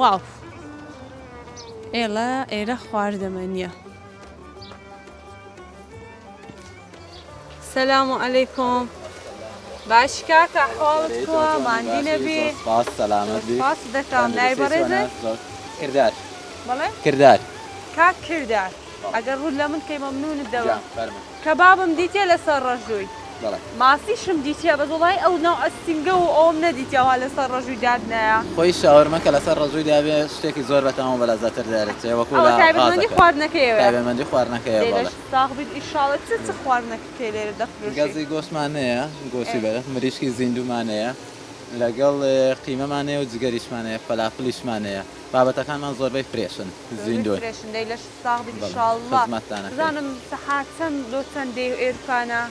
واو ئێڵە ئێرە خواردەمەنیە. سلام علیکم باش کاکە حواڵت کوا ماندی نەبی سپاس سەلامەت بی سپاس دەکەم ناوی بەڕێزت کردار بەڵێ کردار کاک کردار ئەگەر ڕووت لە من کەی مەمنونت دەبم گیان فەرموو کەبابم دیتیە لەسەر ڕەژووی بەڵێ. ماسیشم دیتیە بەس وەڵاهی ئەو نەوعە سینگە و ئەوەم نەدیتیە وا لەسەر ڕەژووی دادنایە. خۆی شاورمە کە لەسەر ڕەژووی دابێ شتێکی زۆر بەتام و بەلەزەتر دەرچێ وەکو ئەوە لە تایبەتمەندی غازەکە. خواردنەکەیەوە. تایبەتمەندی خواردنەکەیە دەی بەڵێ. لەشت ساغ بیت ئیشاڵە چ چ خواردنەکت هەیە لێرە دەفرۆشی؟ گەزی گۆشتمان هەیە گۆشتی ئێ. بەرخ، مریشکی زیندوومان هەیە لەگەڵ قیمەمان هەیە و جگەریشمان هەیە فەلافلیشمان هەیە بابەتەکانمان زۆربەی fresh ن زۆربەی زیندوون. fresh ن دەی لەشت ساغ بیت بەڵێ ئیشاڵڵا. خزمەتتان ئەکەین. بزانم سەعات چەند لۆ چەند دێی ئێرکانە؟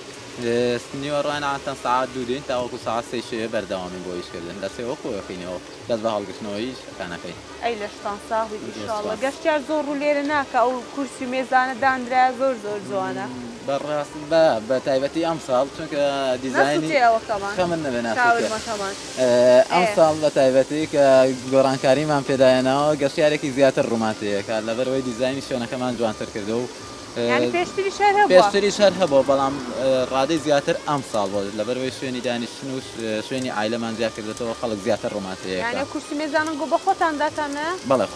نیوەڕۆیان عادەتەن سەعات دوو دێین تاوەکو سەعات سێی شەوێ بەردەوامین بۆ ئیشکردن، لە سێوە کۆئەکەینەوە دەست بە هەڵگرتنەوەی ئیشەکان ئەکەین. ئەی لەشتان ساغ بیت زۆر ئیشاڵڵە. سوپاس. گەشتیار زۆر ڕوو لێرە ناکا ئەو کورسی و مێزانە دانرایە زۆر زۆر جوانە. بەڕاست بە بە تایبەتی ئەمساڵ چونکە دیزاینی نەسوتێ ئەوەکەمان خەمت نەبێ ناسوتێ. شاورمەکەمان. ئێ ئێ. ئەمساڵ بە تایبەتی کە گۆڕانکاریمان پێداهێناوە گەشتیارێکی زیاتر ڕوومان تێئەکات لەبەرئەوەی دیزاینی شوێنەکەمان جوانتر کردووە و یانی پێشتریش هەر هەبووە؟ پێشتریش هەر هەبووە بەڵام ڕادەی زیاتر ئەمساڵ بووە لەبەرئەوەی شوێنی دانیشتن و شوێنی عایلەمان جیا کردۆتەوە خەڵک زیاتر ڕوومان تێیەکا. یانی ئەو کورسی مێزانە گۆ بەخۆتان داتاننایە؟ بەڵێ.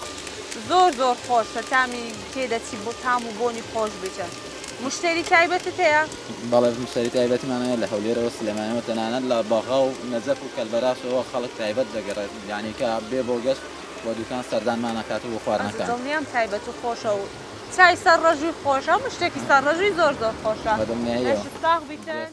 زۆر زۆر خۆشە تامی تێدەچی بۆ تام و بۆنی خۆش بیتن. مشتەری تایبەتت هەیە؟ بەڵێ مشتەری تایبەتیمان هەیە لە هەولێرەوە سلێمانیەوە تەنانەت لە بەغا و نەجەف و کەلبەراشەوە خەڵک تایبەت دەگەڕێت یانی کە بێ بۆ گەشت بۆ دوکان سەردانمان ئەکات و بۆ خواردنەکان. دڵنیام تایبەت و خۆشە و چای سەر ڕەژووی خۆشە هەموو شتێکی سەر ڕەژووی زۆر زۆر خۆشە بەدڵنیاییەوە. لەشت ساغ بیتن.